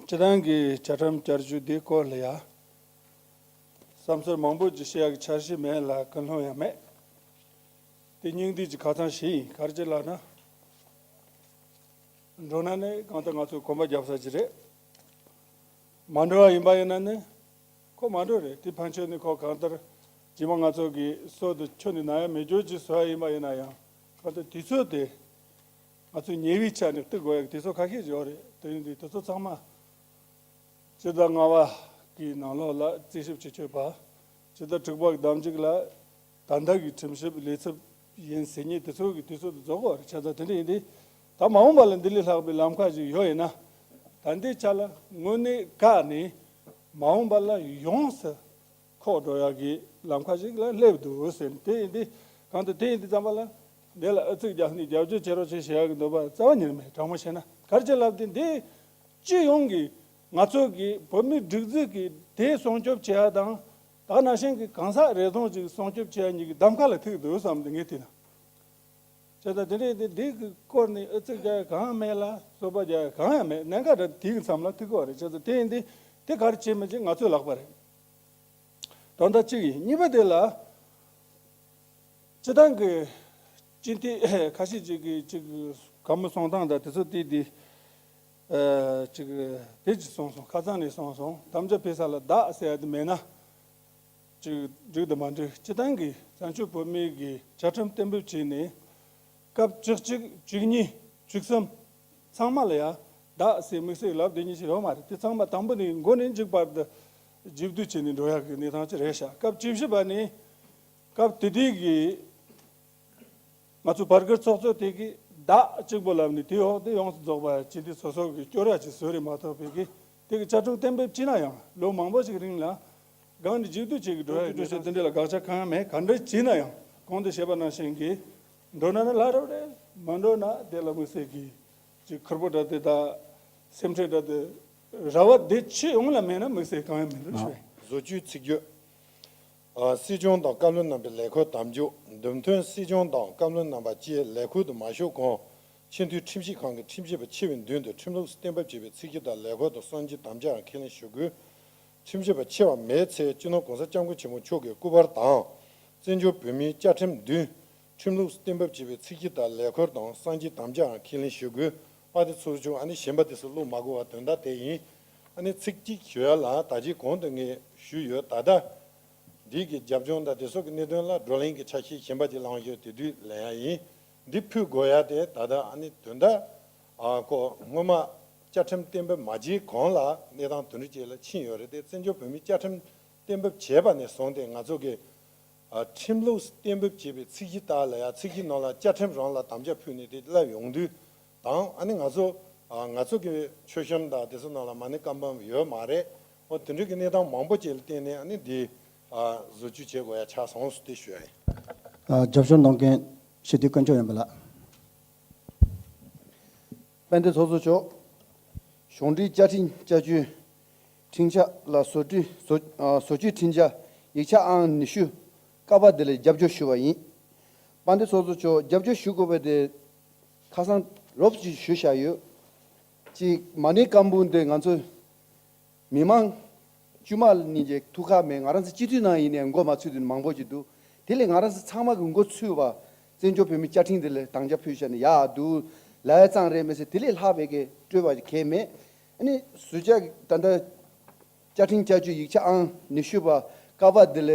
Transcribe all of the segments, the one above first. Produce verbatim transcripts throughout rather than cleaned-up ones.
སྤྱི་བཏང་གི་བཅའ་ཁྲིམས་བསྐྱར་བཅོས་འདིའི་སྐོར་ལ་ཡང་བསམ་ཚུལ་མང་པོ་ཅིག་བཤད་ཡག་གི་འཆར་གཞི་མེད་ལ་ཀུན་སློང་ཡང་མེད། དེ་སྙིང་བསྡུས་ཀྱི་ཁ་ཚང་ཞིག་ཡིན། ག་རེ་བྱས་ལབ་ན། འགྲོ་ན་ནི་གང་ལྟར་ང་ཚོས་གོམ་པ་རྒྱབ་ས་ཅིག་རེད། མ་འགྲོ་བ་ཡིན་པ་ཡིན་ན་ནི་ཁོ་མ་འགྲོ་རེད། དེ་ཕན་ཆད་ནི་ཁོ་གང་ལྟར་རྗེས་མ་ང་ཚོ་གི་སྲོལ་དུ་ཁྱོན་ནས་ན་ཡང་མེད་རྒྱུ་ཅིག་བཟོ་ཡ་ཡིན་པ་ཡིན་ན་ཡང་གང་ལྟར་དུས་ཚོད་དེ་ང་ཚོས་ཉེ་བའི་ཆ་ནས་གཏུག་དགོས་ཡ་གི་དུས་ཚོད་ཁ་ཤས་ཅིག་ཡོད་རེད། དེ་ཡིན་དུས་དེ་ཚོ་ཚང་མ་སྤྱི་ཟླ་ལྔ་པ་གི་ནང་ལོགས་ལ་རྩིས་ཞིབ་བྱེད་ཆོག་པ། སྤྱི་ཟླ་དྲུག་པ་གི་ཟླ་མཇུག་ལ་ད་ལྟ་གི་ཁྲིམས་ཞིབ་ལས་ཚབ་ཡིན་ཟེར་མཁན་དེ་ཚོ་གི་དུས་ཚོད་དུ་རྫོགས་པ་རེད། བྱས་ཙང་དེ་འདྲ་ཡིན་དུས་ད་མ་འོངས་པ་ལ་འདི་ལས་ལྷག་པའི་ལམ་ཁ་ཞིག་ཡོད་ཡིན་ན། ད་ལྟའི་ཆ་ལ་དངོས་གནས་བཀག་ནས་མ་འོངས་པ་ལ་ཡོངས་སུ་ཁོག་འགྲོ་ཡག་གི་ལམ་ཁ་ཞིག་ལ་སླེབས་འདུག་ཟེར་ནས། དེ་ཡིན་དུས་གང་དུ་དེ་ཡིན་དུས་ཙམ་པ་ལ་འདི་ལ་ཨུ་ཚུགས་རྒྱག་ནས་རྒྱབ་སྐྱོར་བྱེད་རོགས་བྱེད་ཞེས་ཡག་གི་འདོད་པ་རྩ་བ་ཉིད་མེད། དྲང་མོ་བཤད་ན་ག་རེ་བྱས་ལབ་དུས་འདི་སྤྱི་ཡོངས་ཀྱི་ང་ཚོ་གི་བོད་མིའི་སྒྲིག་འཛུགས་ཀྱི་དེ་སྲུང་སྐྱོབ་བྱེད་ཡ་དང་ད་ག་ནང་བཞིན་གྱི་གང་ཟག་རེ་ཟུང་ཅིག་སྲུང་སྐྱོབ་བྱེད་ཡ་གཉིས་ཀྱི་གདམ་ག་ལ་ཐུག་འདུག་བསམ་སྟེ་ངས་བལྟས་ན། བྱས་ཙང་དེ་འདྲས་དེ་འདི་གི་སྐོར་ནས་ཨུ་ཚུགས་རྒྱག་ཡ་གང་ཡང་མེད་ལ་རྩོད་པ་རྒྱག་ཡ་གང་ཡང་མེད། གནད་འགག་འདྲ་དེ་གི་མཚམས་ལ་ཐུག་གི་བ་རེད། བྱས་ཙང་དེ་ཡིན་དུས་དེ་ག་རེ་བྱེད་མི་བྱེད་ང་ཚོའི་ལག་པ་རེད། དོན་དག་གཅིག་ཡིན། གཉིས་པ་དེ་ལ་སྤྱི་བཏང་གི་སྤྱི་འཐུས་ཁ་ཤས་ཅིག་གིས་ཅིག་བཀའ་མོལ་གསུང་སྟངས་དང་དེ་ཚོ་དེ་དེ་ཨ་ཅིག་དེ་ཅིག་གསུངས་སོང་། ཁ་སང་ནས་གསུངས་སོང་། དམ་བཅའ་ཕུལ་ས་ལ་བདག་ཟེར་ཡ་དེ་མེད་ན་ཅིག་འགྲིག་དང་མ་འགྲིག་སྤྱི་བཏང་གི་བཙན་བྱོལ་བོད་མི་གི་བཅའ་ཁྲིམས་གཏན་འབེབས་བྱས་ནས་སྐབས་བཅུ་གཅིག་བཅུ་གཉིས་བཅུ་གསུམ་ཚང་མ་ལ་ཡ་བདག་ཟེར་དམིགས་བསལ་ལབ་བསྡད་མཁན་ཞིག་ཡོད་མ་རེད། དེ་ཚང་མ་དང་པོ་ནས་མགོ་ནས་མཇུག་བར་དུ་རྗེས་བསྡུ་བྱས་ནས་འགྲོ་ཡག་གི་གནས་སྟངས་ཅིག་རེད་ཤག་སྐབས་བཅུ་བཞི་པ་ནས་སྐབས་དེ་དུས་ཀྱི་ང་ཚོ་བར་བརྒལ་ཚོགས་གཙོ་དེ་གིས་བདག་གཅིག་པོ་ལབ་ནས་དེའི་འོག་དེ་ཡོངས་སུ་རྫོགས་པ་སྤྱི་འཐུས་སོ་སོ་གི་སྐྱོར་ཡ་ཅིག་བཟོས་རེད་མ་གཏོགས་པའི་གི་དེ་གི་བཅའ་ཁྲིམས་གཏན་འབེབས་བྱས་ན་ཡང་ལོ་མང་པོ་ཞིག་རིང་ལ་སྒང་ནས་རྗེས་བསྡུ་བྱེད་ཀྱི་འགྲོ་ཡ་ཡོད་འགྲོ་ཤག་དེ་འདྲ་ལ་དགག་བྱ་གང་ཡང་མེད། ག་འདྲ་བྱས་ན་ཡང་གོང་དུ་བཤད་པ་ནང་བཞིན་གྱི་འགྲོ་ན་ནི་ལྷ་རབ་རེད། མ་འགྲོ་ན་དེ་ལ་དམིགས་བསལ་གྱི་ཅིག་ཁུར་པོ་འདྲ་དེ་དང་སེམས་ཁྲལ་འདྲ་དེ་ར་བ་དེ་སྤྱི་ཡོངས་ལ་མེད་ན་དམིགས་བསལ་གང་ཡང་མི་འདུག་ཞུ་བ་ཡིན། བཟོ་བཅོས་ཚིག་བརྗོད། ཨ། སྲིད་སྐྱོང་དང་བཀའ་བློན་རྣམ་པའི་ལས་འཁུར་དམ་འཇོག་མདུན་ཐོན་སྲིད་སྐྱོང་དང་བཀའ་བློན་རྣམ་པ་བཅས་ལས་འཁུར་དུ་མ་ཞུགས་གོང་ཆེས་མཐོའི་ཁྲིམས་ཞིབ་ཁང་གི་ཁྲིམས་ཞིབ་པ་ཆེ་བའི་མདུན་དུ་ཁྲིམས་ལུགས་གཏན་འབེབས་བྱས་པའི་ཚིག་གི་དང་ལས་འཁུར་དང་གསང་རྒྱའི་དམ་བཅའ་ཡང་ཁས་ལེན་ཞུ་དགོས། ཁྲིམས་ཞིབ་པ་ཆེ་བ་མེད་ཚེ་སྤྱི་ནོར་གོང་ས་སྐྱབས་མགོན་ཆེན་པོ་མཆོག་གི་སྐུ་པར་དང་། བཙན་བྱོལ་བོད་མིའི་བཅའ་ཁྲིམས་བདུན། ཁྲིམས་ལུགས་གཏན་འབེབས་བྱས་པའི་ཚིག་གི་དང་ལས་འཁུར་དང་གསང་རྒྱའི་དམ་བཅའ་ཡང་ཁས་ལེན་ཞུ་དགོས། དཔལ་ལྡན་ཚོགས་གཙོ་མཆོག་ཨ་ནི་གཞན་པ་དེ་ཚོ་བླུག་མ་དགོས་པ་དོན་དག་དེ་ཡིན། ཨ་ནི་ཚིག་གཅིག་ཞུ་ཡ་ལ་ད་ཅི་གོང་དུ་ངས་ཞུས་ཡོད། ད་ལྟ་འདི་གི་རྒྱབ་ལྗོངས་དང་དེ་སོགས་ཀྱི་གནད་དོན་ལ་བགྲོ་གླེང་གི་ཆ་ཤས་གཞན་པ་ཅིག་བླངས་ཡོད། དེ་དུས་ལེན་ཡ་ཡིན། འདི་ཕུད་དགོས་ཡ་དེ་ད་ལྟ་ཨ་ནི་དོན་དག་ཨ་ཁོ་སྔོན་མ་བཅའ་ཁྲིམས་གཏན་འབེབས་མ་བྱས་གོང་ལ་གནས་སྟངས་དོན་འགྲིག་ཅིག་ལ་ཕྱིན་ཡོད་རེད་དེ། བཙན་བྱོལ་བོད་མིའི་བཅའ་ཁྲིམས་གཏན་འབེབས་བྱས་པ་ནས་བཟུང་སྟེ་ང་ཚོ་གི་ཨ་ཁྲིམས་ལུགས་གཏན་འབེབས་བྱས་པའི་ཚིག་གཞི་ལྟར་ལ་ཡ་ཚིག་གཞི་ནང་ལ་བཅའ་ཁྲིམས་རང་ལ་དམ་བཅའ་ཕུལ་ནས་དེ་བསླབ་ཡོང་དུས་དང་ཨ་ནི་ང་ཚོ་ཨ་ང་ཚོ་གི་མཆོད་གཤོམ་དང་དེ་ཚོ་ནང་ལ་མ་ཎི་བཀའ་འབུམ་ཡོད་མ་རེད། འོ་དེ་འདྲ་གི་གནས་སྟངས་མང་པོ་ཅིག་ལ་བརྟེན་ནས་ཨ་ནི་འདི་ཨ་བཟོ་བཅོས་བྱེད་དགོས་ཡ་ཆགས་སོང་ཟེར་དེ་ཞུ་ཡ་ཡིན། ཨ་རྒྱབ་སྐྱོར་གནང་མཁན་སྤྱི་འཐུས་དཀོན་མཆོག་ཡོན་ཏན་ལགས། དཔལ་ལྡན་ཚོགས་གཙོ་མཆོག་གཞུང་འབྲེལ་བཅའ་ཁྲིམས་བསྐྱར་བཅོས་ཁྲིམས་འཆར་ལ་བཟོ་བཅོས་བཟོ་ཨ་བཟོ་བཅོས་ཁྲིམས་འཆར་ཡིག་ཆ་ཨང་ཉི་ཤུ་ཀ་པ་དེ་ལ་རྒྱབ་སྐྱོར་ཞུ་བ་ཡིན། དཔལ་ལྡན་ཚོགས་གཙོ་མཆོག་རྒྱབ་སྐྱོར་ཞུ་དགོས་པ་དེ་ཁ་སང་རོབ་ཅིག་ཞུ་བཞག་ཡོད། གཅིག་མ་ཎི་བཀའ་འབུམ་དེ་ང་ཚོ་མི་མང་དཀྱུས་མ་གཉིས་ཀྱི་ཐུགས་ཁག་མེད། ང་རང་ཚོ་སྤྱི་འཐུས་ནང་ཡིན་ནའི་མགོ་མ་ཚོས་དེ་མང་པོ་ཅིག་འདུག་དེ་ལས་ང་རང་ཚོ་ཚང་མ་གི་མགོ་ཚོས་པ་བཙན་བྱོལ་བོད་མིའི་བཅའ་ཁྲིམས་དེ་ལ་དམ་བཅའ་ཕུལ་བཞག་ནས་ཡག་འདུག་ལབ་ཡ་ཙང་རེད་མི་སྲིད་དེ་ལས་ལྷག་པའི་གི་སྤྲོས་པ་གང་ཡང་མེད། ཨ་ནི་ཟུར་བཅད་ད་ལྟ་བཅའ་ཁྲིམས་བསྐྱར་བཅོས་ཡིག་ཆ་ཨང་ཉི་ཤུ་པ་ཀ་པ་དེ་ལ་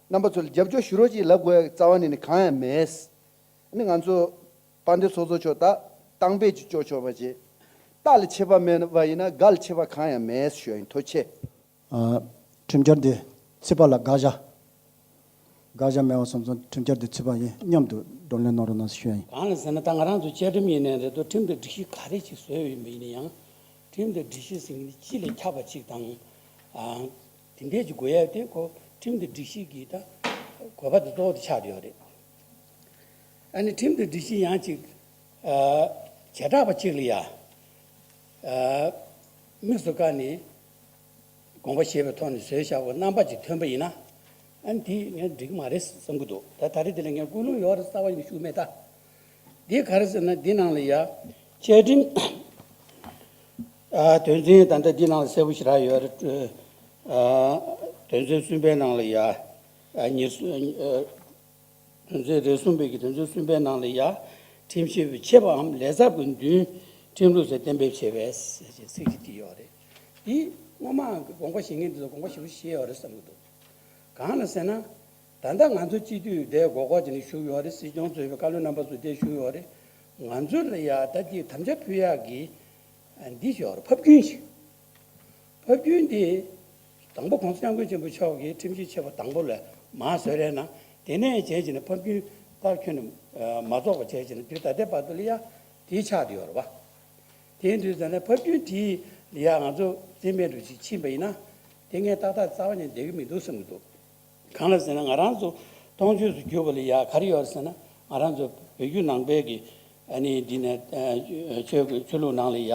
རྣམ་པ་ཚོ་ལ་རྒྱབ་སྐྱོར་ཞུ་རོགས་ཅིག་ལབ་དགོས་ཡ་རྩ་བ་ནས་ནི་གང་ཡང་མེད། ཨ་ནི་ང་ཚོ་དཔལ་ལྡན་ཚོགས་གཙོ་མཆོག་ད་གཏམ་དཔེ་ཅིག་ཅོ་ཆོག་པ་བྱེད། རྟགས་ལ་ཆད་པ་མེད་པ་ཡིན་ན་འགའ་ལ་ཆད་པ་གང་ཡང་མེད་ཞུ་ཡ་ཡིན། ཐུགས་རྗེ་ཆེ། ཨ། ཁྲིམས་འཆར་འདི་ཚིག་པ་ལ་དགག་བྱ། དགག་བྱ་མེད་པ་སོང་ཙང་ཁྲིམས་འཆར་འདི་ཚིག་པ་ཡིན། མཉམ་དུ་བགྲོ་གླེང་གནང་རོགས་གནང་ཞུ་ཡ་ཡིན། གང་ལ་ཟེར་ན་ད་ང་རང་ཚོ་བཅའ་ཁྲིམས་ཡིན་ནའི་རེད་དོ། ཁྲིམས་དང་སྒྲིག་གཞི་ག་རེ་ཅིག་བཟོས་ཡོད་པ་ཡིན་ན་ཡང་། ཁྲིམས་དང་སྒྲིག་གཞི་ཟེར་མཁན་དེ་སྤྱི་ལ་ཁྱབ་པ་ཅིག་དང་། ཨ། དེ་འདྲས་ཅིག་དགོས་ཡ་དེ་ཁོ་ཁྲིམས་དང་སྒྲིག་གཞི་གི་ད་དགོས་པ་དེ་གཙོ་བོ་དེ་ཆགས་བསྡད་ཡོད་རེད། ཨ་ནི་ཁྲིམས་དང་སྒྲིག་གཞི་ཡང་ཅིག་ཨ། བྱེ་བྲག་པ་ཅིག་ལ་ཡ། ཨ། དམིགས་སུ་བཀར་ནས་དགོངས་པ་བཞེས་པའི་ཐོག་ནས་བཟོས་བཞག་པའི་རྣམ་པ་ཅིག་ཐོན་པ་ཡིན་ན། ཨ་ནི་དེ་ངས་འགྲིག་གི་མ་རེད་བསམ་གྱི་འདུག་ད་ད་རེས་དེ་ལ་ངས་ཀུན་སློང་ཡོད་རེད་རྩ་བ་ནས་ཞུ་མེད་ད། འདི་ག་རེ་ཟེར་ན་འདི་ནང་ལ་ཡ། བཅའ་ཁྲིམས་ ཨ། དོན་ཚན་ད་ལྟ་འདི་ནང་ལ་གསལ་པོ་ཞེ་དྲག་ཡོད་རེད། ཨ། དོན་ཚན་གསུམ་པའི་ནང་ལ་ཡ། ཨ། ཉེར་གསུམ། ཨ། དོན་ཚན་རེ་གསུམ་པའི་གི་དོན་ཚན་གསུམ་པའི་ནང་ལ་ཡ། ཁྲིམས་ཞིབ་པའི་ཆད་པའམ་ལས་ཚབ་ཀྱི་མདུན་ཁྲིམས་ལུགས་སུ་གཏན་འབེབས་བྱས་པའི་ཚིག་ཅིག་དེ་ཡོད་རེད། འདི་སྔོན་མ་དགོངས་པ་བཞེས་མཁན་དེ་ཚོ་དགོངས་པ་ཞེ་པོ་བཞེས་ཡོད་རེད་བསམ་གྱི་འདུག། གང་ལ་ཟེར་ན། ད་ལྟ་ང་ཚོ་སྤྱི་འཐུས་དེ་མགོ་སྐོར་བྱས་ནས་བཞུགས་ཡོད་རེད། སྲིད་སྐྱོང་གཙོས་པའི་བཀའ་བློན་རྣམ་པ་ཚོ་དེ་བཞུགས་ཡོད་རེད། ང་ཚོ་ལ་ཡ་ད་ཅིག་དམ་བཅའ་ཕུལ་ཡག་གི་འདི་ཞིག་ཡོད་རེད། ཕབ་སྐྱོན་ཞིག། ཕབ་སྐྱོན་དེ་དང་པོ་༸གོང་ས་༸སྐྱབས་མགོན་ཆེན་པོ་མཆོག་གིས་ཁྲིམས་ཞིབ་ཆེ་བ་དང་པོ་ལ་མར་བཟོས་རེད་ན། དེ་ནས་བྱས་བྱས་ནས་ཕབ་སྐྱོན་ད་ཁྱོན་ནས་མ་རྫོགས་པ་བྱས་བྱས་ནས་དུས་ད་ལྟའི་བར་དུ་ལ་ཡ་དེ་ཆགས་བསྡད་ཡོད་རེད་པ། དེ་ཡིན་དུས་ཙང་ནས་ཕབ་སྐྱོན་དེ་ལ་ཡ་ང་ཚོ་རྩིས་མེད་འགྲོ་ཞིག་ཕྱིན་པ་ཡིན་ན། དེ་ངས་ཏག་ཏག་རྩ་བ་ནས་བསྡད་ཀྱི་མི་འདུག་བསམ་གྱི་འདུག། གང་ལ་ཟེར་ན། ང་རང་ཚོ་མཐོང་ཆོས་སུ་གྱུར་པ་ལ་ཡ་ག་རེ་ཡོད་རེད་ཟེར་ན། ང་རང་ཚོ་བོད་བརྒྱུད་ནང་པའི་གི་ཨ་ནི་འདི་ནས་ཨ་ཆོས་ཆོས་ལུགས་ནང་ལ་ཡ་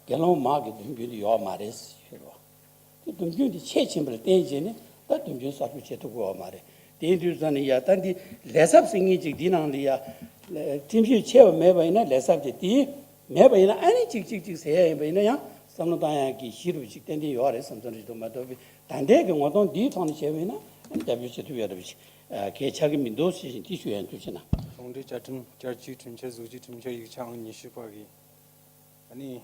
དགེ་སློང་མ་གི་སྡོམ་རྒྱུན་དེ་ཡོད་མ་རེད་ཟེར་བ། དེ་སྡོམ་རྒྱུན་དེ་ཆད་ཕྱིན་པ་ལ་བརྟེན་བྱས་ནས་ད་སྡོམ་རྒྱུན་གསར་བཟོ་བྱེད་ཐུབ་ཀྱི་ཡོད་མ་རེད། དེ་ཡིན་དུས་ཙང་ནས་ཡ་ད་འདི་ལས་ཚབ་ཟེར་མཁན་ཅིག་འདི་ནང་ལ་ཡ་ཁྲིམས་ཞིབ་ཆེ་བ་མེད་པ་ཡིན་ན། ལས་ཚབ་དེ་དེ་མེད་པ་ཡིན་ན། ཨ་ནི་ཅིག་ཅིག་ཅིག་ཟེར་ཡ་ཡིན་པ་ཡིན་ན་ཡང་བསམ་བློ་བཏང་ཡ་གི་གཞི་རུ་ཅིག་ཏན་ཏན་ཡོད་རེད་བསམ་ཚོད་རེད་འདུག། མ་གཏོགས་པའི་ད་ལྟའི་གི་ངོ་གདོང་འདིའི་ཐོག་ནས་བྱས་པ་ཡིན་ན། ཨ་ནི་རྒྱབ་སྐྱོར་བྱེད་ཐུབ་ཡ་འདྲ་པོ་ཞིག་ཨ་གལ་ཆགས་ཀྱི་མི་འདུག་ཞེས་བཞིན་དེ་ཞུ་ཡ་འདུག་ཅེ་ན། གཞུང་འབྲེལ་བཅའ་ཁྲིམས་བསྐྱར་བཅོས་ཁྲིམས་འཆར་གཟུགས་གཞི་ཁྲིམས་འཆར་ཡིག་ཆ་ཨང་ཉི་ཤུ་པ་གི་ཨ་ནི་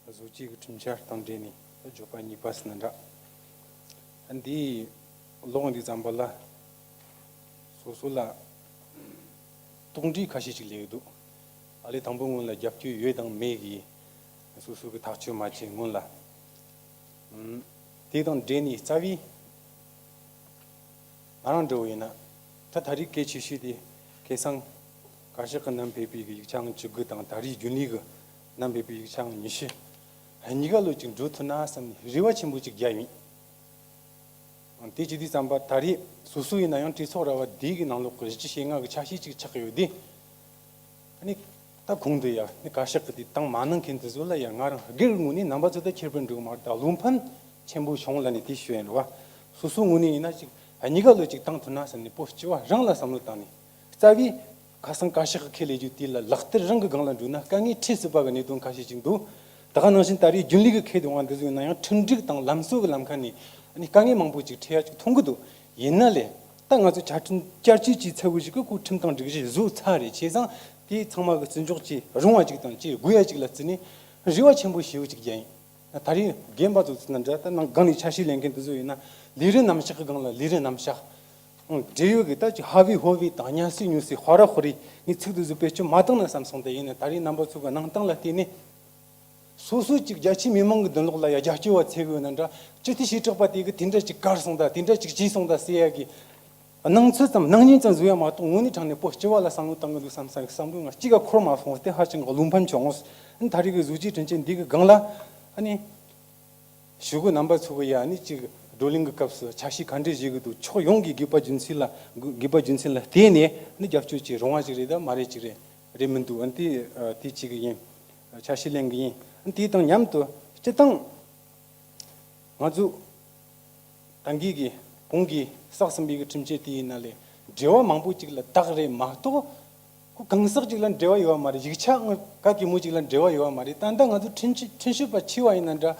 གཟུགས་གཞི་གི་ཁྲིམས་འཆར་དང་འབྲེལ་ནས་བརྗོད་པ་གཉིས་པ་ཟེར་ན་འདྲ། ཨ་འདི་ཀློག་འདི་ཙམ་པ་ལ་སོ་སོ་ལ་དོགས་འདྲི་ཁ་ཤས་ཅིག་སླེབས་ཀྱི་འདུག། ཨ་ལས་དང་པོ་སྔོན་ལ་རྒྱབ་སྐྱོར་ཡོད་དང་མེད་ཀྱི་སོ་སོ་གི་ཐག་གཅོད་མ་བྱས་སྔོན་ལ། ཨམ། དེ་དང་འབྲེལ་ནས་རྩ་བའི་ང་རང་འདྲ་བོ་ཡིན་ན། ད་ད་རེས་གལ་ཆེ་ཤོས་དེ་ཁ་སང་བཀའ་ཤག་གི་བསྣམས་ཕེབས་པའི་གི་ཡིག་ཆ་ཨང་བཅུ་དགུ་དང་། ད་རེས་རྒྱུན་ལས་གི་བསྣམས་ཕེབས་པའི་ཡིག་ཆ་ཨང་ཉི་ཤུ། གཉིས་ཀ་ལོ་གཅིག་འགྲོ་ཐུབ་ན་བསམ་ནས་རེ་བ་ཆེན་པོ་གཅིག་བརྒྱབ་ཡིན། དེ་བྱེད་དུས་ཙམ་པ་ད་རེས་སོ་སོ་ཡིན་ན་ཡང་གྲོས་ཚོགས་ར་བ་འདི་གི་ནང་ལོགས་ཀྱི་བཞི་བཅུ་ཞེ་ལྔ་གི་ཆ་ཤས་ཅིག་ཆགས་ཀྱི་ཡོད་དེ། ཨ་ནི་ད་གོང་དུ་ཡ་ནི་བཀའ་ཤག་གི་དེ་བཏང་མ་གནང་མཁན་དེ་ཚོ་ལ་ཡ་ང་རང་སྒེར་གྱི་ངོས་ནས་རྣམ་པ་ཚོ་ད་ཁྱེར་བར་འགྲོ་གི་མ་རེད། ད་བློ་ཕམ་ཆེན་པོ་བྱུང་ལ་ནི་དེ་ཞུ་ཡིན་རེད་བ། སོ་སོ་ངོས་ནས་ཡིན་ན་ཅིག་གཉིས་ཀ་ལོ་ཅིག་བཏང་ཐུབ་ན་བསམ་ནས་བོད་སྤྱི་བ་རང་ལ་བསམ་བློ་བཏང་ནས། རྩ་བའི་ཁ་སང་བཀའ་ཤག་གི་ཁས་ལེན་རྒྱུ་དེ་ལ་ལག་བསྟར་རང་གི་སྒང་ལ་འགྲོ་ན་དཀའ་ངལ་འཕྲད་སྲིད་པ་གི་གནད་དོན་ཁ་ཤས་ཅིག་འདུག། ད་ག་ནང་བཞིན་ད་རེས་རྒྱུན་ལས་ཀྱི་ཁས་ལེན་དབང་འདི་ཚོ་ཡིན་ན་ཡང་ཁྲིམས་སྒྲིག་དང་ལམ་སྲོལ་གྱི་ལམ་ཁ་ནས་ཨ་ནི་དཀའ་ངལ་མང་པོ་ཅིག་འཕྲད་ཡ་ཅིག་མཐོང་གི་འདུག། ཡིན་ན་ལས་ད་ང་ཚོ་བཅའ་ཁྲིམས་བསྐྱར་བཅོས་བྱས་ཚར་བའི་གཞུག་གི་ཁོ་ཁྲིམས་དང་སྒྲིག་གཞི་བཟོས་ཚར་རེད། བྱས་ཙང་དེ་ཚང་མ་གི་བརྩི་འཇོག་བྱེད་རུང་བ་ཅིག་དང་བྱེད་དགོས་ཡ་ཅིག་ལ་བརྩིས་ནས་རེ་བ་ཆེན་པོ་ཞེ་པོ་ཅིག་རྒྱག་ཡིན། ད་རེས་རྒན་པ་ཚོ་ཚོ་ན་འདྲ། ད་ནང་སྒང་ནས་ཆ་ཤས་ལེན་མཁན་དེ་ཚོ་ཡིན་ན་ལས་རིམ་རྣམ་གཞག་གི་སྒང་ལ་ལས་རིམ་རྣམ་གཞག། ཨང་། འབྲེལ་ཡོད་ཀྱི་ད་ཅིག་ཧ་བི་ཧོ་བི་དང་སྙ་སི་ཉུ་སི་ཧོ་ར་ཧོ་རི་ངས་ཚིག་དེ་ཚོ་བེད་སྤྱོད་མ་བཏང་ན་བསམ་སོང་། དེ་ཡིན་ན་ད་རེས་རྣམ་པ་ཚོ་གི་གནང་སྟངས་ལ་བལྟས་ནས་སོ་སོ་ཅིག་རྒྱ་ཆེའི་མི་མང་གི་མདུན་ལོགས་ལ་ཡ་རྒྱབ་སྐྱོར་བ་འཚོལ་གི་ཡོད་ན་འདྲ། སྤྱི་འཐུས་ཞེ་དྲག་པ་དེ་གི་དེ་འདྲ་ཅིག་བཀར་སོང་ད། དེ་འདྲ་ཅིག་བྱས་སོང་ད་ཟེར་ཡ་གི་སྣང་ཚུལ་ཙམ་སྣང་བརྙན་ཙམ་བཟོ་ཡ་མ་གཏོགས་དངོས་གནས་དྲང་གནས་བོད་སྤྱི་བ་ལ་བསམ་བློ་བཏང་གི་འདུག་བསམ་ས་གི་བསམ་བློ་ང་གཅིག་ག་འཁོར་མ་སོང་སྟེ་ཧ་ཅང་གི་བློ་ཕམ་བྱུང་། ཨ་ནི་ད་རེས་ཀྱི་གཟུགས་གཞི་དྲིན་ཆེན་འདི་གི་སྒང་ལ་ཨ་ནི་ཞུ་སྒོ་རྣམ་པ་ཚོ་གི་ཡ་ཨ་ནི་ཅིག་བགྲོ་གླེང་གི་སྐབས་སུ་ཆ་ཤས་ག་འདྲས་བཞེས་གི་འདུག། ཕྱོགས་ཡོངས་ཀྱི་དགོས་པ་རྒྱུ་མཚན་ལ་དགོས་པ་རྒྱུ་མཚན་ལ་བལྟས་ནས་ཨ་ནི་རྒྱབ་སྐྱོར་བྱེད་རུང་བ་ཞིག་རེད་ད་མ་རེད་ཅིག་རེད་རེད་མི་འདུག། ཨ་ནི་དེ་དེ་གཅིག་གི་ཡིན། ཆ་ཤས་ལེན་གི་ཡིན། ཨ་ནི་དེ་དང་མཉམ་དུ་སྤྱིར་བཏང་ང་ཚོ་ད་གིན་གི་གོང་གི་བསགས་ཟིན་པའི་གི་ཁྲིམས་ཆད་དེ་ཡིན་ན་ལས་འབྲེལ་བ་མང་པོ་ཅིག་ལ་བདག་རེད་མ་གཏོགས། ཁོ་གང་ཟག་ཅིག་ལ་འབྲེལ་བ་ཡོད་པ་མ་རེད། ཡིག་ཆ་ཨང་ག་གེ་མོ་ཅིག་ལ་འབྲེལ་བ་ཡོད་པ་མ་རེད། ད་ལྟ་ང་ཚོ་ཁྲིམས་ཁྲིམས་ཞིབ་པ་ཆེ་བ་ཡིན་ན་འདྲ།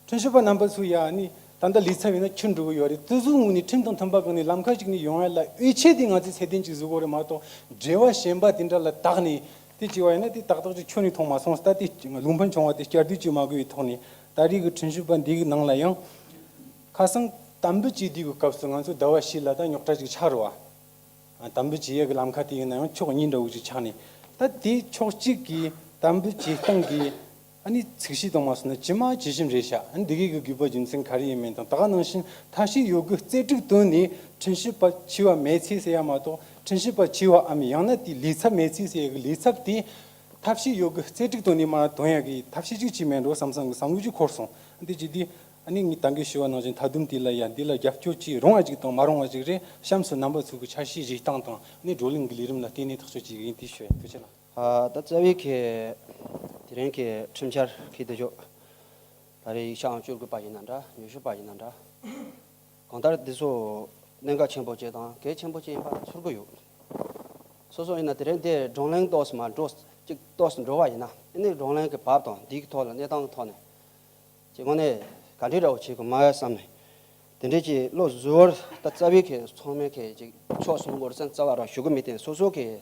ཁྲིམས་ཞིབ་པ་རྣམ་པ་ཚོ་ཡ་ནི་ད་ལྟ་ལས་ཚབ་ཡིན་ན་ཁྱོན་འགྲོ་གི་ཡོད་རེད། དེ་ཚོའི་ངོས་ནས་ཁྲིམས་དང་མཐུན་པ་གང་ནས་ལམ་ཁ་ཅིག་ནས་ཡོང་ཡ་ལ་འོས་ཆོས་དེ་ང་ཚོས་ཚད་ལྡན་ཅིག་བཟོ་དགོས་རེད་མ་གཏོགས། འབྲེལ་བ་གཞན་པ་དེ་འདྲ་ལ་བདག་ནས་དེ་བྱས་པ་ཡིན་ན་དེ་ཏག་ཏག་ཅིག་ཁྱོན་ནས་མཐོང་མ་སོང་། ད་དེ་བློ་ཕམ་བྱུང་བ་དེ་བསྐྱར་ཟློས་བྱེད་མ་དགོས་པའི་ཐོག་ནས། ད་རེས་ཀྱི་ཁྲིམས་ཞིབ་པ་འདི་གི་ནང་ལ་ཡང་ཁ་སང་དམ་འབུལ་བྱེད་དུས་ཀྱི་སྐབས་སུ་ང་ཚོ་ཟླ་བ་བཞི་ལ་ད་རྙོག་དྲ་ཅིག་ཆགས་རེད་བ། དམ་འབུལ་བྱེད་ཡས་ཀྱི་ལམ་ཁ་དེ་ཡིན་ན་ཡང་ཕྱོགས་གཉིས་འདྲ་བོ་ཅིག་ཆགས་ནས། ད་དེ་ཕྱོགས་གཅིག་གིས་དམ་འབུལ་བྱེད་སྟངས་ཀྱི་ཨ་ནི་ཚིག་གཞི་དང་མ་སོང་ན་ཇི་མ་ཇི་བཞིན་རེད་ཤག། ཨ་ནི་འདི་གའི་གི་དགོས་པ་རྒྱུ་མཚན་ག་རེ་ཡིན་མིན་དང་། ད་ག་ནང་བཞིན་ཐབས་ཤེས་ཡོད་རྒུ་རྩལ་སྤྲུགས་བཏོན་ནས་ཁྲིམས་ཞིབ་པ་ཆེ་བ་མེད་ཚེ་ཟེར་ཡ་མ་གཏོགས། ཁྲིམས་ཞིབ་པ་ཆེ་བའམ་ཡང་ན་དེའི་ལས་ཚབ་མེད་ཚེ་ཟེར་ཡ་གི་ལས་ཚབ་དེ་ཐབས་ཤེས་ཡོད་རྒུ་རྩལ་སྤྲུགས་བཏོན་ནས་མར་ཐོན་ཡ་གི་ཐབས་ཤེས་ཅིག་བྱས་མེད་འགྲོ་བསམ་བསམ་གི་བསམ་བློ་ཅིག་འཁོར་སོང་། འདི་ཅི་སྟེ། ཨ་ནི་ངས་ད་གིན་ཞུས་པ་ནང་བཞིན་མཐའ་སྡོམ་དེ་ལ་ཡ་འདི་ལ་རྒྱབ་སྐྱོར་བྱེད་རུང་བ་ཅིག་དང་མ་རུང་བ་ཅིག་རེད། གཤམ་སུ་རྣམ་པ་ཚོ་གི་ཆ་ཤས་བཞེས་སྟངས་དང་ཨ་ནི་བགྲོ་གླེང་གི་ལས་རིམ་ལ་བརྟེན་ནས་ཐག་གཅོད་བྱེད་ཀྱི་ཡིན། དེ་ཞུ་ཡ། ཐུགས་རྗེ་ཆེ་གནང་། ཨ། ད་རྩ་བའི་གི་དེ་རིང་གི་ཁྲིམས་འཆར་གི་འདི་ཕྱོགས་ད་རེས་ཡིག་ཆ་ཨང་བཅུ་དགུ་པ་ཡིན་ན་འདྲ། ཉི་ཤུ་པ་ཡིན་ན་འདྲ། གང་ལྟར་འདི་ཚོ་གནད་འགག་ཆེན་པོ་ཅིག་དང་གལ་ཆེན་པོ་ཅིག་ཡིན་པ་ཚོར་གི་ཡོད། སོ་སོ་ཡིན་ན་དེ་རིང་འདི་བགྲོ་གླེང་ཏོག་ཙམ་མར་འགྲོ་ཅིག་ཏོག་ཙམ་འགྲོ་བ་ཡིན་ན། ཨ་ནི་བགྲོ་གླེང་གི་བབ་དང་འདི་གི་ཐོག་ལ་གནས་སྟངས་ཀྱི་ཐོག་ནས་ ཅིག་དངོས་གནས་ག་འདྲའི་འདྲ་བོ་བྱེད་དགོས་མ་བསམ་ནས། དེ་འདྲའི་ཅིག་བློ་གཟུ་བོར་ད་རྩ་བའི་གི་ཚང་མས་གི་ཅིག་ཕྱོགས་གསུམ་པོར་སེམས་རྩ་བ་རང་ཞུ་གི་མེད་དེ། སོ་སོ་གི་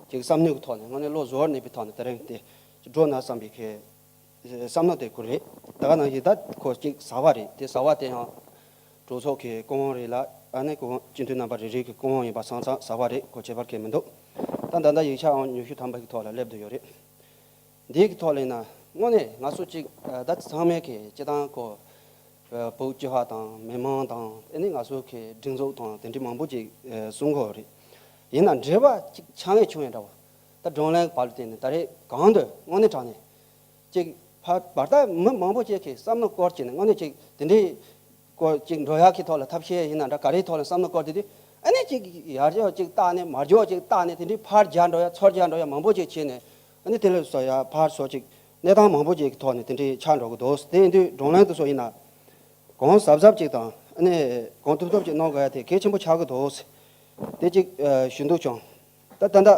ཅིག་བསམ་བློའི་ཐོག་ནས། དངོས་གནས་བློ་གཟུ་བོར་གནས་པའི་ཐོག་ནས་དེ་རིང་དེ་ཅིག་འགྲོ་ན་བསམ་པའི་གི་བསམ་བློ་དེ་ཁོ་རེད། ད་ག་ནང་བཞིན་ད་ཁོ་ཅིག་ཟ་བ་རེད། དེ་ཟ་བ་དེ་ཡང་གྲོས་ཚོགས་ཀྱི་སྐུ་དབང་རེད་ལ། ཨ་ནི་སྐུ་དབང་སྤྱི་འཐུས་རྣམ་པ་རེ་རེ་གི་སྐུ་དབང་ཡིན་པ་སོང་ཙང་ཟ་བ་རེད། ཁོ་ཁྱད་པར་གང་མི་འདུག། ད་ད་ལྟ་ཡིག་ཆའང་ཉི་ཤུ་ཐམ་པ་གི་ཐོག་ལ་སླེབས་བསྡད་ཡོད་རེད། འདིའི་གི་ཐོག་ལ་ཡིན་ན་དངོས་གནས་ང་ཚོ་ཅིག་ད་ཚང་མས་གི་སྤྱི་བཏང་ཁོ་བོད་སྤྱི་པ་དང་མི་མང་དང་། ཨ་ནི་ང་ཚོ་གི་སྒྲིག་འཛུགས་དང་དེ་འདྲའི་མང་པོ་ཅིག་གསུང་གི་ཡོད་རེད། ཡིན་ན་འབྲེལ་བ་ཅིག་ཆགས་ཡས་བྱུང་ཡས་འདྲ་བོ། ད་བགྲོ་གླེང་བར་དུ་བརྟེན་ནས་ད་རེས་གང་འདོད་དངོས་གནས་དྲང་གནས་ཅིག་ཕར་བར་ཐག་མི་མང་པོ་ཅིག་གིས་བསམ་བློ་སྐོར་བྱས་ནས། དངོས་གནས་ཅིག་དེ་འདྲའི་སྐོར་ཅིག་འགྲོ་ཡག་གི་ཐོག་ལ་ཐབས་ཤེས་ཡིན་ན་འདྲ། ག་རེའི་ཐོག་ལ་བསམ་བློ་སྐོར་དེ་དུས། ཨ་ནི་ཅིག་ཡར་ཕྱོགས་ཅིག་བལྟས་ནས་མར་ཕྱོགས་ཅིག་བལྟས་ནས། དེ་འདྲའི་ཕར་རྒྱག་འགྲོ་ཡག་ཚུར་རྒྱག་འགྲོ་ཡག་མང་པོ་ཅིག་བྱས་ནས། ཨ་ནི་དེ་ལ་སོགས་ཡ་ཕར་ཚུར་ཅིག་གནས་སྟངས་མང་པོ་ཅིག་གི་ཐོག་ནས་དེ་འདྲའི་ཆགས་འགྲོ་གི་འདུག། དེ་ཡིན་དུས་བགྲོ་གླེང་དེ་ཚོ་ཡིན་ན་གང་གཟབ་གཟབ་ཅིག་དང་། ཨ་ནི་གང་ཐུབ་ཐུབ་ཅིག་གནང་དགོས་ཡ་དེ་གལ་ཆེན་པོ་ཆགས་ཀྱི་འདུག། དེ་ཅིག་ཞུ་འདོད་བྱུང་། ད་ད་ལྟ་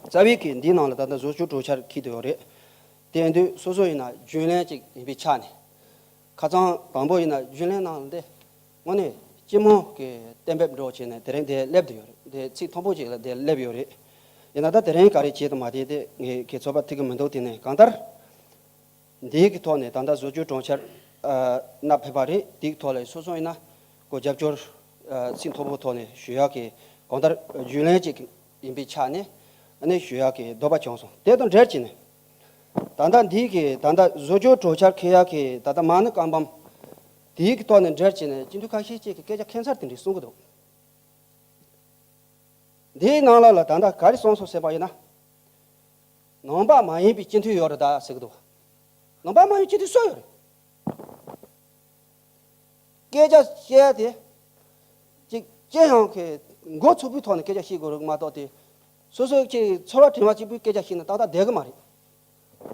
རྩ་བའི་གི་འདིའི་ནང་ལ་ད་ལྟ་བཟོ་བཅོས་གྲོས་འཆར་འཁྱེར་བསྡད་ཡོད་རེད། དེ་ཡིན་དུས་སོ་སོ་ཡིན་ན་རྒྱུན་ལས་ཅིག་ཡིན་པའི་ཆ་ནས། ཁ་སང་དང་པོ་ཡིན་ན་རྒྱུན་ལས་ནང་ལ་འདི་དངོས་གནས་སྤྱི་མོས་གི་གཏན་འབེབས་འདྲ་བོ་བྱས་ནས་དེ་རིང་འདིར་སླེབས་བསྡད་ཡོད་རེད། འདི་ཚིག་མཐོན་པོ་ཅིག་ལ་འདིར་སླེབས་ཡོད་རེད། ཡིན་ན་ད་དེ་རིང་ག་རེ་བྱེད་དུ་མ་བསྡད་དེ་ངས་གི་ཚོད་དཔག་ཐིག་གི་མི་འདུག། དེ་ནས་གང་ལྟར་འདིའི་གི་ཐོག་ནས་ད་ལྟ་བཟོ་བཅོས་གྲོས་འཆར་ཨ་ནང་ཕེབས་པ་རེད། དེའི་ཐོག་ལ་སོ་སོ་ཡིན་ན་གོ་རྒྱབ་སྐྱོར་ཨ་ཚིག་མཐོན་པོའི་ཐོག་ནས་ཞུ་ཡག་གི། གང་ལྟར་རྒྱུན་ལས་ཅིག་ཡིན་པའི་ཆ་ནས་ཨ་ནི་ཞུ་ཡག་གི་འདོད་པ་བྱུང་སོང་། དེ་དང་འབྲེལ་བྱས་ནས་ད་ལྟ་འདིའི་གི་ད་ལྟ་བཟོ་བཅོས་གྲོས་འཆར་འཁྱེར་ཡག་གི་ད་ལྟ་མ་དངུལ་བཀའ་འབུམ་དེའི་གི་ཐོག་ནས་འབྲེལ་བྱས་ནས་སྤྱི་འཐུས་ཁ་ཤས་ཅིག་གིས་སྐད་ཆ་ཁྱད་མཚར་དེ་འདྲ་གསུང་གི་འདུག། འདིའི་ནང་ལ་ལ་ད་ལྟ་ག་རེ་གསུངས་སོང་ཟེར་བ་ཡིན་ན། ནང་པ་མ་ཡིན་པའི་སྤྱི་འཐུས་ཡོད་རེད་ད་ཟེར་གི་འདུག། ནང་པ་མ་ཡིན་སྤྱི་འཐུས་སུ་ཡོད་རེད། སྐད་ཆ་བཤད་དེ་ཅིག་ཅི་ཡང་གི་འགོ་ཚུགས་པའི་ཐོག་ནས་སྐད་ཆ་བཤད་དགོས་རེད་མ་གཏོགས་དེ། སོ་སོའི་ཅིག་ཚོར་བ་དྲན་པ་གཅིག་པུའི་སྐད་ཆ་བཤད་ན་ཏག་ཏག་བསྡད་གི་མ་རེད།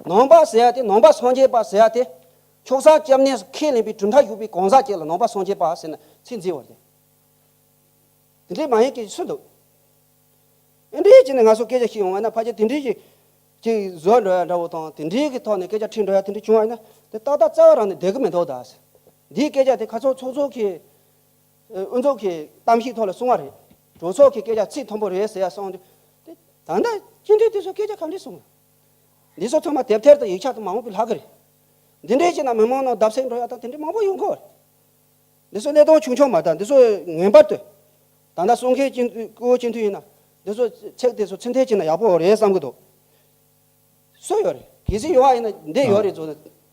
ནང་པ་ཟེར་ཡ་དེ། ནང་པ་སངས་རྒྱས་པ་ཟེར་ཡ་དེ། ཆོལ་ཁ་སྐྱབས་གནས་སུ་ཁས་ལེན་པའི་གྲུབ་མཐའ་བཞུགས་པའི་གང་ཟག་ཅིག་ལ་ནང་པ་སངས་རྒྱས་པ་ཟེར་ནས་ཚིག་འཛིན་པ་རེད། དེ་འདྲའི་མ་ཡིན་གྱི་སུ་འདུག། ཨེ་འདྲའི་བྱས་ནས་ང་ཚོ་སྐད་ཆ་བཤད་ཡོང་བ་ན། ཕལ་ཆེར་དེ་འདྲའི་ཅིག་ཅིག་བཟོ་འགྲོ་ཡ་འདྲ་བོ་དང་། དེ་འདྲའི་གི་ཐོག་ནས་སྐད་ཆ་འཁྲིད་འགྲོ་ཡ་དེ་འདྲ་བྱུང་བ་ཡིན་ན། དེ་ཏག་ཏག་རྩ་བ་རང་ནས་བསྡད་གི་མི་འདུག་ད། འདིའི་སྐད་ཆ་དེ་ཁ་ཚོགས་ཚོགས་གཙོ་གི་ཨ་དབུ་འཛུགས་ཀྱི་གཏམ་བཤད་ཐོག་ལ་གསུང་བ་རེད། གྲོས་ཚོགས་ཀྱི་སྐད་ཆ་ཚིག་མཐོན་པོ་རེད་ཟེར་ཡ་སོང་དུས། དེ་ད་ལྟ་སྤྱི་འཐུས་དེ་ཚོ་སྐད་ཆ་ག་འདྲས་གསུང་། འདི་ཚོ་ཚང་མ་དེབ་ཐེར་དང་ཡིག་ཆ་དང་མང་པོ་ལྷག་གི་རེད། འདི་འདྲས་བྱས་ན་མི་མང་ནང་བརྡབ་གསིག་འགྲོ་ཡ་དང་དེ་འདྲས་མང་པོ་ཡོང་གི་རེད། འདི་ཚོ་གནས་སྟངས་ཆུང་ཆུང་མ་རེད། འདི་ཚོ་ངེས་པར་དུ་ད་ལྟ་གསུང་མཁན་སྤྱི་འཐུས། སྐུ་ངོ་སྤྱི་འཐུས་ཡིན་ན་འདི་ཚོ་ཚིག་དེ་ཚོ་ཚུར་འཐེན་བྱས་ན་ཡག་པོ་རེད་བསམ་གི་འདུག། སུ་ཡོད་རེད། གལ་སྲིད་ཡོང་བ་ཡིན་ན་འདི་ཡོད་རེད་ཚོ་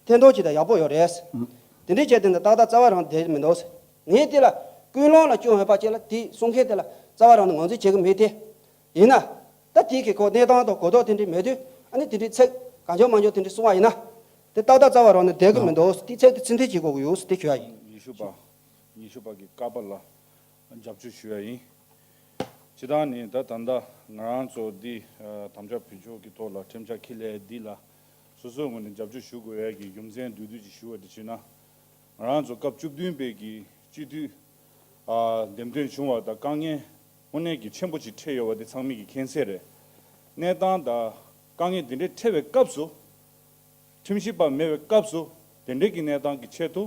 འཐེན་ཐོག་ཅིག་དང་ཡག་པོ་ཡོད་རེད། དེ་འདྲའི་བྱས་དེ་འདི་ཏག་ཏག་རྩ་བ་རང་བསྡད་མི་འདུག། ངས་དེ་ལ་ཀུན་སློང་ལ་སྐྱོན་ཡོད་པ་ཅིག་ལ། དེ་གསུང་མཁན་དེ་ལ་རྩ་བ་རང་ནས་ངོས་འཛིན་བྱེད་གི་མེད་དེ། ཡིན་ན་ད་དེ་གི་གོ་གནས་སྟངས་དང་གོ་རྟོགས་དེ་འདྲའི་མེད་དུས། ཨ་ནི་དེ་འདྲའི་ཚིག་གང་བྱུང་མང་བྱུང་དེ་འདྲའི་གསུང་བ་ཡིན་ན། དེ་ཏག་ཏག་རྩ་བ་རང་ནས་བསྡད་གི་མི་འདུག། དེ་ཚིག་དེ་ཚུར་འཐེན་བྱེད་དགོས་གི་ཡོད་ཟེར་དེ་ཞུ་ཡ་ཡིན། ཉི་ཤུ་པ། ཉི་ཤུ་པ་གི་ཀ་པ་ལ་རྒྱབ་སྐྱོར་ཞུ་ཡ་ཡིན། སྤྱིར་བཏང་ནི་ད་ད་ལྟ་ང་རང་ཚོ་འདི་ཨ་དམ་བཅའ་བེད་སྤྱོད་ཀྱི་ཐོག་ལ་ཁྲིམས་འཆར་འཁྱེར་སླེབས་འདི་ལ་སོ་སོའི་ངོས་ནས་རྒྱབ་སྐྱོར་ཞུ་དགོས་ཡ་གི་རྒྱུ་མཚན་བསྡུས་བསྡུས་ཅིག་ཞུ་བ་དེ་བྱས་ན། ང་རང་ཚོ་སྐབས་བཅུ་བདུན་པའི་གི་སྤྱི་འཐུས་ཨ་འདེམས་ཐོན་བྱུང་བ་དང་དཀའ་ངལ་དངོས་གནས་ཀྱི་ཆེན་པོ་ཅིག་འཕྲད་ཡོད་པ་དེ་ཚང་མས་ཀྱི་མཁྱེན་གསལ་རེད། གནས་སྟངས་དང་དཀའ་ངལ་དེ་འདྲའི་འཕྲད་པའི་སྐབས་སུ། ཁྲིམས་ཞིབ་པ་མེད་པའི་སྐབས་སུ་དེ་འདྲའི་གི་གནས་སྟངས་ཀྱི་ཆེད་དུ།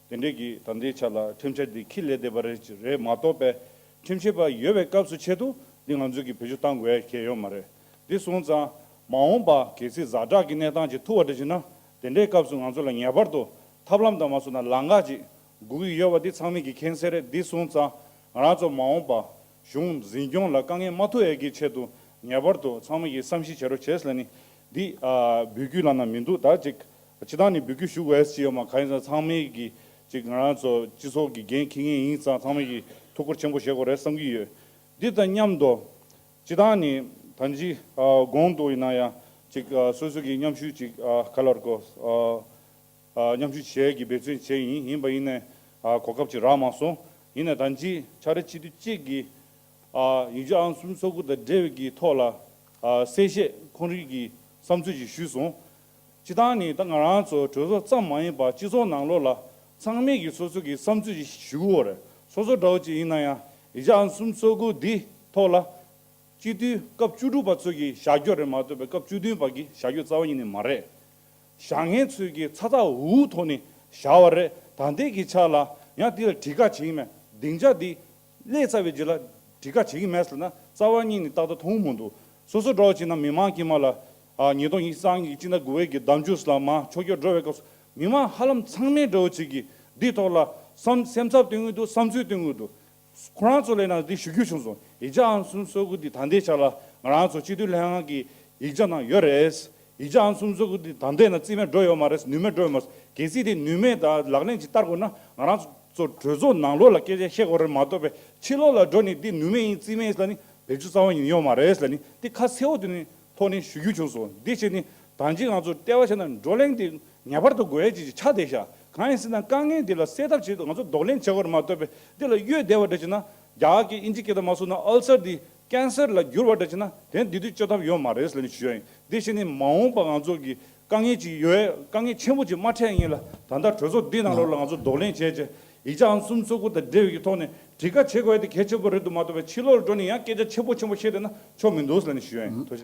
དེ་འདྲའི་གི་ད་ལྟའི་ཆ་ལ་ཁྲིམས་འཆར་འདི་འཁྱེར་སླེབས་བསྡད་པ་རེད། རེད་མ་གཏོགས་པའི་ཁྲིམས་ཞིབ་པ་ཡོད་པའི་སྐབས་སུ་ཆེད་དུ་འདི་ང་ཚོས་ཀྱི་བེད་སྤྱོད་བཏང་དགོས་ཡ་གལ་ཡོད་མ་རེད། འདི་སོང་ཙང་མ་འོངས་པ་གལ་སྲིད་ཛ་དྲག་གི་གནས་སྟངས་ཅིག་ཐུག་པ་འདྲ་བྱུང་ན། དེ་འདྲའི་སྐབས་སུ་ང་ཚོ་ལ་ངེས་པར་དུ་ཐབས་ལམ་དང་མ་སོང་ན་ལམ་ཁ་ཅིག་དགོས་ཀྱི་ཡོད་པ་འདི་ཚང་མས་ཀྱི་མཁྱེན་གསལ་རེད། འདི་སོང་ཙང་ང་རང་ཚོ་མ་འོངས་པ་གཞུང་འཛིན་སྐྱོང་ལ་དཀའ་ངལ་མ་ཐུག་ཡས་ཀྱི་ཆེད་དུ་ངེས་པར་དུ་ཚང་མས་ཀྱི་བསམ་ཤེས་བྱེད་རོགས་བྱེད་ཟེར་ལབ་ནི་འདི་ཨ་འབོད་སྐུལ་ལབ་ན་མི་འདུག། ད་ཅིག་སྤྱིར་བཏང་ནི་འབོད་སྐུལ་ཞུ་དགོས་ཡས་ཅིག་ཡོད་མ། གང་ཡིན་ཟེར་ན་ཚང་མས་ཀྱི་ཅིག་ང་རང་ཚོ་སྤྱི་ཚོགས་ཀྱི་འགན་འཁྱེར་མཁན་ཡིན་ཙང་། ཚང་མས་ཀྱི་ཐུགས་ཁུར་ཆེན་པོ་བཞེས་དགོས་རེད་བསམ་གྱི་ཡོད། འདི་དང་མཉམ་དུ་སྤྱིར་བཏང་ནི་ད་ཅི་ཨ་གོང་དུ་ཡིན་ན་ཡང་ཅིག་ཨ་སོ་སོ་གི་མཉམ་ཞུགས་ཅིག་ཨ་ག་ལ་རེད་གོ། ཨ་ཨ་མཉམ་ཞུགས་བྱེད་ཀྱི་འབད་བརྩོན་བྱས་ཡིན། ཡིན་པ་ཡིན་ནའི་ཨ་གོ་སྐབས་ཅིག་རག་མ་སོང་། ཡིན་ནའི་ད་ཅི་ཕྱག་རེས་སྤྱི་འཐུས་གཅིག་གིས་ཨ་ཡིག་ཆ་ཨང་སུམ་ཅུ་སོ་དགུ་དང་འབྲེལ་བའི་གི་ཐོག་ལ་ཨ་གསལ་བཤད་ཁོང་རང་གི་བསམ་ཚུལ་ཅིག་ཞུས་སོང་། སྤྱིར་བཏང་ནི་ད་ང་རང་ཚོ་གྲོས་ཚོགས་ཙམ་མ་ཡིན་པར་སྤྱི་ཚོགས་ནང་ལོགས་ལ་ཚང་མས་ཀྱི་སོ་སོ་གི་བསམ་ཚུལ་ཅིག་ཞུ་གི་ཡོད་རེད། སོ་སོ་འདྲ་བོ་ཅིག་ཡིན་ན་ཡང་ཡིག་ཆ་ཨང་སུམ་ཅུ་སོ་དགུ་འདི་ཐོག་ལ་སྤྱི་འཐུས་སྐབས་བཅུ་དྲུག་པ་ཚོ་གི་བཞག་རྒྱུ་རེད་མ་གཏོགས་པའི་སྐབས་བཅུ་བདུན་པ་གི་བཞག་རྒྱུ་རྩ་བ་ཉིད་ནས་མ་རེད། བཞག་མཁན་ཚོས་ཀྱི་ཚ་ཚ་འུར་འུར་ཐོག་ནས་བཞག་པ་རེད། ད་ལྟའི་གི་ཆ་ལ་ཡང་དེ་ལ་སྒྲིག་ག་བྱེད་ཀྱི་མེད། སྡིངས་ཆ་འདི་སླེབས་ཚར་བའི་རྗེས་ལ་སྒྲིག་ག་བྱེད་ཀྱི་མེད་ཟེར་ན་རྩ་བ་ཉིད་ནས་ཏག་ཏག་མཐོང་མི་འདུག་སོ་སོ་འདྲ་བོ་བྱས་ན་མི་མང་དཀྱིལ་མ་ལ་ཨ་ཉིས་སྟོང་ཉི་ཤུ་རྩ་གཉིས་ཀྱི་སྤྱི་ཟླ་དགུ་པའི་གི་ཟླ་མཇུག་ལ་མར་ཕྱོགས་སྐྱོད་འགྲོ་བའི་སྐབས་སུ་མི་མང་ཧ་ལམ་ཚང་མས་འདྲ་བོ་ཅིག་གིས་འདིའི་ཐོག་ལ་བསམ་སེམས་འཚབ་སྟོན་གྱི་འདུག་བསམ་ཚུལ་སྟོན་གྱི་འདུག་ཁོ་རང་ཚོ་ལ་ཡིན་ན་འདི་ཞུ་རྒྱུ་བྱུང་སོང་། ཡིག་ཆ་ཨང་གསུམ་སོ་དགུ་འདི་ད་ལྟའི་ཆ་ལ་ང་རང་ཚོ་སྤྱི་འཐུས་ལྷན་ཁང་གི་ཡིག་ཆ་ནང་ཡོད་རེད། ཡིག་ཆ་ཨང་གསུམ་སོ་དགུ་འདི་ད་ལྟའི་ནང་རྩིས་མེད་འགྲོ་ཡོད་མ་རེད། ནུས་མེད་འགྲོ་ཡོད་མ་རེད། གལ་སྲིད་དེ་ནུས་མེད་དང་ལག་ལེན་ཅིག་བསྟར་དགོས་ན་ང་རང་ཚོ་གྲོས་ཚོགས་ནང་ལོགས་ལ་སྐད་ཆ་བཤད་དགོས་རེད་མ་གཏོགས་པའི་ཕྱི་ལོགས་ལ་འགྲོ་ནས་འདི་ནུས་མེད་ཡིན་རྩིས་མེད་ཡིན་ལབ་ནི་བེད་སྤྱོད་རྩ་བ་ཉིད་ནས་ཡོད་མ་རེད་ལབ་ནི་འདི་ཁ་གསལ་བོ་དེ་ནི་ཐོག་ནས་ཞུ་རྒྱུ་བྱུང་སོང་། འདི་བྱས་ནི་ད་ཅི་ང་ཚོ་ལྟེ་བ་བྱས་ན་བགྲོ་གླེང་འདི་ངེས་པར་དུ་དགོས་ཡ་ཅིག་ཆགས་བསྡད་ཤག་གང་ཡིན་ཟེར་ན་དཀའ་ངལ་འདི་ལ་སེལ་ཐབས་ཆེད་དུ་ང་ཚོ་གདོང་ལེན་བྱེད་དགོས་རེད་མ་གཏོགས་པའི་འདི་ལ་གཡོལ་བསྡད་པ་འདྲ་བྱས་ན་རྒྱ་གར་གྱི་ཨིན་ཇི་སྐད་དུ་མ་སོང་ན་ཨལ་སར་འདི་ཀན་སར་ལ་འགྱུར་བ་འདྲ་བྱས་ན་དེ་འདི་དུས་བཅོས་ཐབས་ཡོད་མ་རེད་ལབ་ནས་ཞུ་ཡ་ཡིན། འདི་བྱས་ནི་མ་འོངས་པ་ང་ཚོ་གི་དཀའ་ངལ་ཅིག་ཡོད། དཀའ་ངལ་ཆེན་པོ་ཅིག་མ་འཕྲད་ཡིན་ལ་ད་ལྟ་གྲོས་ཚོགས་འདི་ནང་ལོགས་ལ་ང་ཚོ་གདོང་ལེན་བྱས་བྱས་ཡིག་ཆ་ཨང་གསུམ་སོ་དགུ་དང་འབྲེལ་བའི་ཐོག་ནས་སྒྲིག་ག་བྱེད་དགོས་ཡ་དེ་གལ་ཆེན་པོ་རེད་འདུག་མ་གཏོགས་པའི་ཕྱི་ལོགས་ལ་འགྲོ་ནས་ཡང་སྐད་ཆ་ཆེན་པོ་ཆེན་པོ་བཤད་བསྡད་ན་ཆོ་མི་འདུག་ལབ་ནས་ཞུ་ཡ་ཡིན། ཐུགས་རྗེ་ཆེ།